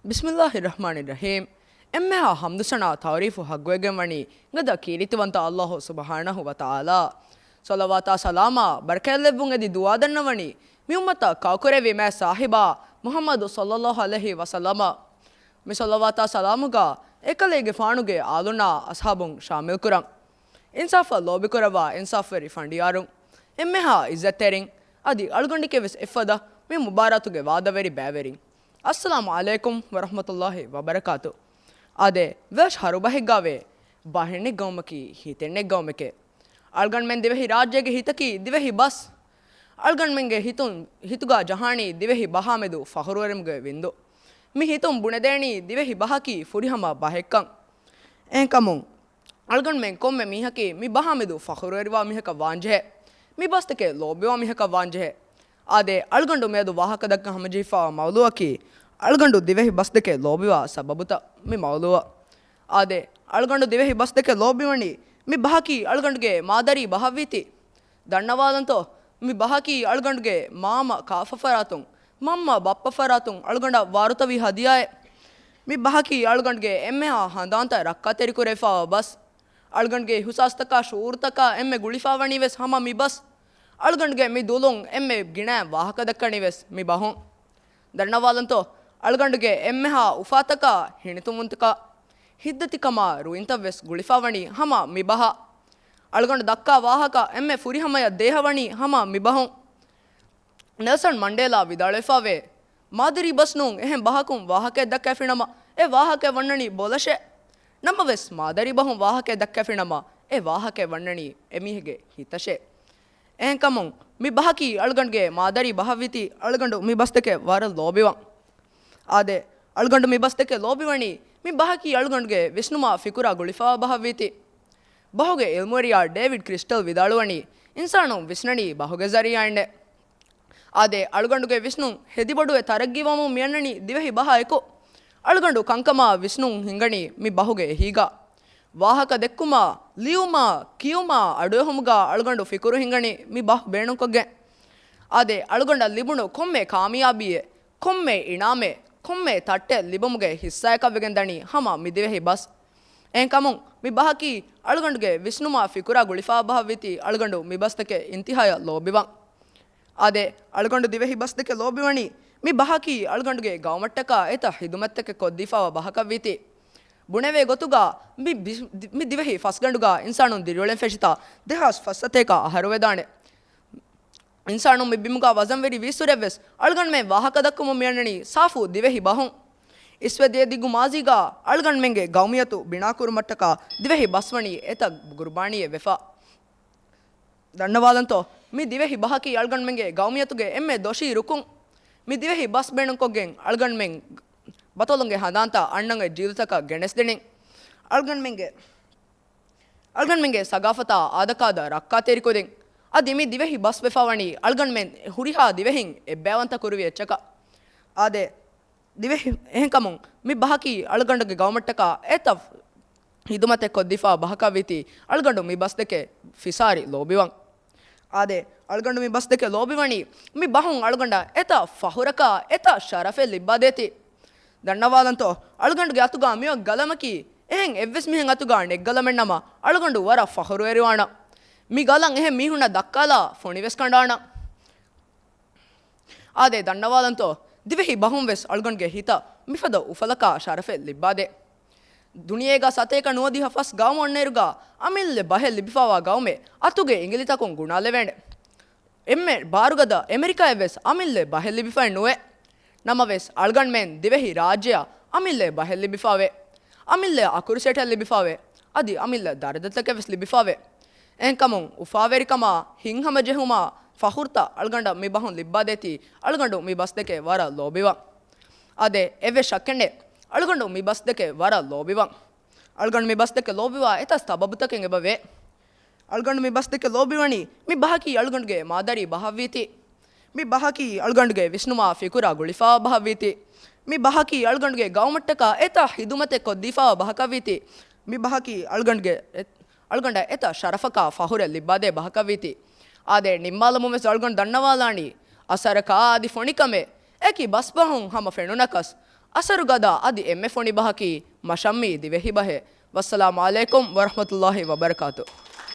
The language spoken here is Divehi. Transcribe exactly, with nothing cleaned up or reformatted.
ބިސްމިއްލާހި ރަޙްމާނި ރަޙީމް. އެންމެހާ ޙަމްދު ސަނާ ތަޢުރީފު ޙައްޤުވެގެން ވަނީ ގަދަ ކީރިތިވަންތަ ﷲ ސުބްޙާނަހޫ ވަތަޢާލާ. ޞަލަވާތާ ސަލާމާ ބަރަކާތްލެއްވުން އެދި ދުޢާ ދަންނަވަނީ، މި އުއްމަތަށް ކާކުރެއްވި މާތް ސާހިބާ މުޙައްމަދު ޞައްލައްލާހު ޢަލައިހި ވަސައްލަމަ. މި ޞަލަވާތާ ސަލާމުގަ އެކަލޭގެފާނުގެ އާލުންނާ އަޞްޙާބުން ޝާމިލްކުރަން. އިންސާފަށް ލޯބިކުރައްވާ އިންސާފްވެރި ފަނޑިޔާރުން، އެންމެހާ ޢިއްޒަތްތެރިން، އަދި އަޅުގަނޑެކޭވެސް އެއްފަދަ މި މުބާރާތުގެ ވާދަވެރި ބައިވެރިން، އައްސަލާމު ޢަލައިކުމް ވަރަޙްމަތުﷲި ވަބަރަކާތު. އާދެ، ވެސް ހަރުބަހެއްގަވޭ، ބަހެއް ނެއްގަވުމަކީ ހިތެއް ނެއްގަވުމެކޭ. އަޅުގަނޑުމެން ދިވެހި ރާއްޖޭގެ ހިތަކީ ދިވެހި ބަސް. އަޅުގަނޑުމެންގެ ހިތުން، ހިތުގަ ޖަހާނީ ދިވެހި ބަހާމެދު ފަޚުރުވެރިވުމުގެ ވިންދު. މި ހިތުން ބުނެދޭނީ ދިވެހި ބަހަކީ ފުރިހަމަ ބަހެއްކަން. އެހެންކަމުން، އަޅުގަނޑުމެން ކޮންމެ މީހަކީ މި ބަހާމެދު ފަޚުރުވެރިވާ މީހަކަށް ވާންޖެހޭ. މި ބަސްދެކެ ލޯބިވާ މީހަކަށް ވާންޖެހޭ. އާދެ، އަޅުގަނޑު މިއަދު ވާހަކަ ދައްކަން ހަމަޖެހިފައިވާ މައުޟޫޢަކީ، އަޅުގަނޑު ދިވެހި ބަސްދެކެ ލޯބިވާ ސަބަބުތައް މި މައުޟޫޢަށް. އާދެ، އަޅުގަނޑު ދިވެހި ބަސްދެކެ ލޯބިވަނީ، މި ބަހަކީ އަޅުގަނޑުގެ މާދަރީ ބަހަށްވީތީ. ދަންނަވާލަންތޯ، މި ބަހަކީ އަޅުގަނޑުގެ މާމަ ކާފަފަރާތުން، މަންމަ ބައްޕަފަރާތުން އަޅުގަނޑަށް ވާރުތަވި ހަދިޔާއެއް. މި ބަހަކީ އަޅުގަނޑުގެ އެންމެހާ ހަނދާންތައް ރައްކާތެރިކުރެވިފައިވާ ބަސް. އަޅުގަނޑުގެ އިޙުސާސްތަކާ ޝުޢޫރުތަކާ އެންމެ ގުޅިފައިވަނީވެސް ހަމަ މި ބަސް. އަޅުގަނޑުގެ މި ދުލުން އެންމެ ގިނައިން ވާހަކަ ދައްކަނީވެސް މި ބަހުން. ދަންނަވާލަންތޯ، އަޅުގަނޑުގެ އެންމެހާ އުފާތަކާ ހިނިތުންވުންތަކާ ހިތްދަތިކަމާ ރުއިންތައްވެސް ގުޅިފައިވަނީ ހަމަ މި ބަހަށް. އަޅުގަނޑު ދައްކާ ވާހަކަ އެންމެ ފުރިހަމަޔަށް ދޭހަވަނީ ހަމަ މި ބަހުން. ނެލްސަން މަންޑޭލާ ވިދާޅުވެފައިވޭ، މާދަރީ ބަސް ނޫން އެހެން ބަހަކުން ވާހަކައެއް ދައްކައިފިނަމަ، އެ ވާހަކައެއް ވަންނަނީ ބޮލަށޭ. ނަމަވެސް، މާދަރީ ބަހުން ވާހަކައެއް ދައްކައިފިނަމަ، އެ ވާހަކައެއް ވަންނަނީ އެމީހެއްގެ ހިތަށޭ. އެހެންކަމުން، މި ބަހަކީ އަޅުގަނޑުގެ މާދަރީ ބަހަށްވީތީ، އަޅުގަނޑު މި ބަސްދެކެ ވަރަށް ލޯބިވަން. އާދެ، އަޅުގަނޑު މި ބަސްދެކެ ލޯބިވަނީ، މި ބަހަކީ އަޅުގަނޑުގެ ވިސްނުމާ ފިކުރާ ގުޅިފައިވާ ބަހަށްވީތީ. ބަހުގެ ޢިލްމުވެރިޔާ ޑޭވިޑް ކްރިސްޓަލް ވިދާޅުވަނީ، އިންސާނުން ވިސްނަނީ ބަހުގެ ޒަރީޢާއިންނޭ. އާދެ، އަޅުގަނޑުގެ ވިސްނުން ހެދިބޮޑުވެ ތަރައްގީވަމުން މިއަންނަނީ ދިވެހި ބަހާ އެކު. އަޅުގަނޑު ކަންކަމާ ވިސްނުން ހިންގަނީ މި ބަހުގެ އެހީގަ. ވާހަކަ ދެއްކުމާ، ލިޔުމާ، ކިޔުމާ، އަޑުއެހުމުގަ އަޅުގަނޑު ފިކުރު ހިންގަނީ މި ބަހު ބޭނުންކޮށްގެން. އާދެ، އަޅުގަނޑަށް ލިބުނު ކޮންމެ ކާމިޔާބީއެއް، ކޮންމެ އިނާމެއް، ކޮންމެ ތައްޓެއް ލިބުމުގެ ހިއްސާއަކަށްވެގެން ދަނީ ހަމަ މި ދިވެހި ބަސް. އެހެންކަމުން، މި ބަހަކީ އަޅުގަނޑުގެ ވިސްނުމާ ފިކުރާ ގުޅިފައިވާ ބަހަށްވީތީ އަޅުގަނޑު މި ބަސްދެކެ އިންތިހާޔަށް ލޯބިވަން. އާދެ، އަޅުގަނޑު ދިވެހި ބަސްދެކެ ލޯބިވަނީ، މި ބަހަކީ އަޅުގަނޑުގެ ގައުމަށްޓަކާ އެތައް ޚިދުމަތްތަކެއް ކޮށްދީފައިވާ ބަހަކަށްވީތީ. ބުނެވޭ ގޮތުގަ، މި ބި-، މި ދިވެހި ފަސްގަނޑުގަ އިންސާނުން ދިރިއުޅެން ފެށިތާ ދެހާސް ފަސްސަތޭކަ އަހަރުވެދާނެ. އިންސާނުން މި ބިމުގަ ވަޒަންވެރި ވީއްސުރެއްވެސް އަޅުގަނޑުމެން ވާހަކަ ދައްކަމުން މިއަންނަނީ ސާފު ދިވެހި ބަހުން. އިސްވެ ދިޔަ ދިގު މާޒީގަ އަޅުގަނޑުމެންގެ ގައުމިއްޔަތު ބިނާކުރުމަށްޓަކާ ދިވެހި ބަސްވަނީ އެތައް ގުރުބާނީއެއް ވެފަ. ދަންނަވާލަންތޯ، މި ދިވެހި ބަހަކީ އަޅުގަނޑުމެންގެ ގައުމިއްޔަތުގެ އެންމެ ދޮށީ ރުކުން. މި ދިވެހި ބަސް ބޭނުންކޮށްގެން އަޅުގަނޑުމެން ބަތޮލުންގެ ހަނދާންތައް އަންނަން އޮތް ޖީލުތަކަށް ގެނެސްދިނިން. އަޅުގަނޑުމެންގެ، އަޅުގަނޑުމެންގެ ސަގާފަތާ އާދަކާދަ ރައްކާތެރިކުރިން. އަދި މި ދިވެހި ބަސް ވެފަވަނީ އަޅުގަނޑުމެން ހުރިހާ ދިވެހިން އެއްބައިވަންތަ ކުރުވި އެއްޗަކަށް. އާދެ، ދިވެހި، އެހެންކަމުން މި ބަހަކީ އަޅުގަނޑުގެ ގައުމަށްޓަކާ އެތައް ޚިދުމަތެއް ކޮށްދީފައިވާ ބަހަކަށްވީތީ، އަޅުގަނޑު މި ބަސްދެކެ ފިސާރި ލޯބިވަން. އާދެ، އަޅުގަނޑު މި ބަސްދެކެ ލޯބިވަނީ، މި ބަހުން އަޅުގަނޑަށް އެތައް ފަޚުރަކާ އެތައް ޝަރަފެއް ލިއްބާދޭތީ. ދަންނަވާލަންތޯ، އަޅުގަނޑުގެ އަތުގަ މިއޮތް ގަލަމަކީ، އެހެން އެއްވެސް މީހެއް އަތުގަ ނެތް ގަލަމެއްނަމަ، އަޅުގަނޑު ވަރަށް ފަޚުރުވެރިވާނަން. މި ގަލަން އެހެން މީހުންނަށް ދައްކާލާ ފޮނިވެސް ކަނޑާނަން. އާދެ، ދަންނަވާލަންތޯ، ދިވެހި ބަހުން ވެސް އަޅުގަނޑުގެ ހިތަށް މިފަދަ އުފަލަކާ ޝަރަފެއް ލިއްބާދޭ. ދުނިޔޭގަ ސަތޭކަ ނުވަދިހަ ފަސް ގައުމު އޮންނައިރުގަ އަމިއްލަ ބަހެއް ލިބިފައިވާ ގައުމެއް އަތުގެ އިނގިލިތަކުން ގުނާލެވޭނެ. އެންމެ ބާރުގަދަ އެމެރިކާއެއް ވެސް އަމިއްލަ ބަހެއް ލިބިފައެއް ނުވޭ. ނަމަވެސް، އަޅުގަނޑުމެން ދިވެހި ރާއްޖެއަށް އަމިއްލަ ބަހެއް ލިބިފައެވެ. އަމިއްލަ އަކުރު ސެޓެއް ލިބިފައެވެ. އަދި އަމިއްލަ ދަރަޖަތަކެއް ވެސް ލިބިފައެވެ. އެހެންކަމުން، އުފާވެރިކަމާ، ހިތްހަމަޖެހުމާ، ފަޚުރުތައް އަޅުގަނޑަށް މި ބަހުން ލިއްބާދޭތީ، އަޅުގަނޑު މި ބަސްދެކެ ވަރަށް ލޯބިވަން. އާދެ، އެއްވެސް ޝައްކެއް ނެތް. އަޅުގަނޑު މި ބަސްދެކެ ވަރަށް ލޯބިވަން. އަޅުގަނޑު މި ބަސްދެކެ ލޯބިވާ އެތައް ސަބަބުތަކެއް އެބަވޭ. އަޅުގަނޑު މި ބަސްދެކެ ލޯބިވަނީ، މި ބަހަކީ އަޅުގަނޑުގެ މާދަރީ ބަހަށްވީތީ. މި ބަހަކީ އަޅުގަނޑުގެ ވިސްނުމާ ފިކުރާ ގުޅިފައިވާ ބަހަށްވީތީ. މި ބަހަކީ އަޅުގަނޑުގެ ގައުމަށްޓަކާ އެތައް ޚިދުމަތެއް ކޮށްދީފައިވާ ބަހަކަށްވީތީ. މި ބަހަކީ އަޅުގަނޑުގެ އެ-، އަޅުގަނޑަށް އެތައް ޝަރަފަކާ ފަޚުރެއް ލިއްބާދޭ ބަހަކަށްވީތީ. އާދެ، ނިންމާލަމުން ވެސް އަޅުގަނޑު ދަންނަވާލާނީ، އަސަރަކާ އަދި ފޮނިކަމެއް އެކި ބަސްބަހުން ހަމަ ފެނުނަކަސް، އަސަރު ގަދަ އަދި އެންމެ ފޮނި ބަހަކީ މަށަށް މީ ދިވެހި ބަހެއް. ވައްސަލާމު ޢަލައިކުމް ވަރަޙްމަތުﷲި ވަބަރަކާތު.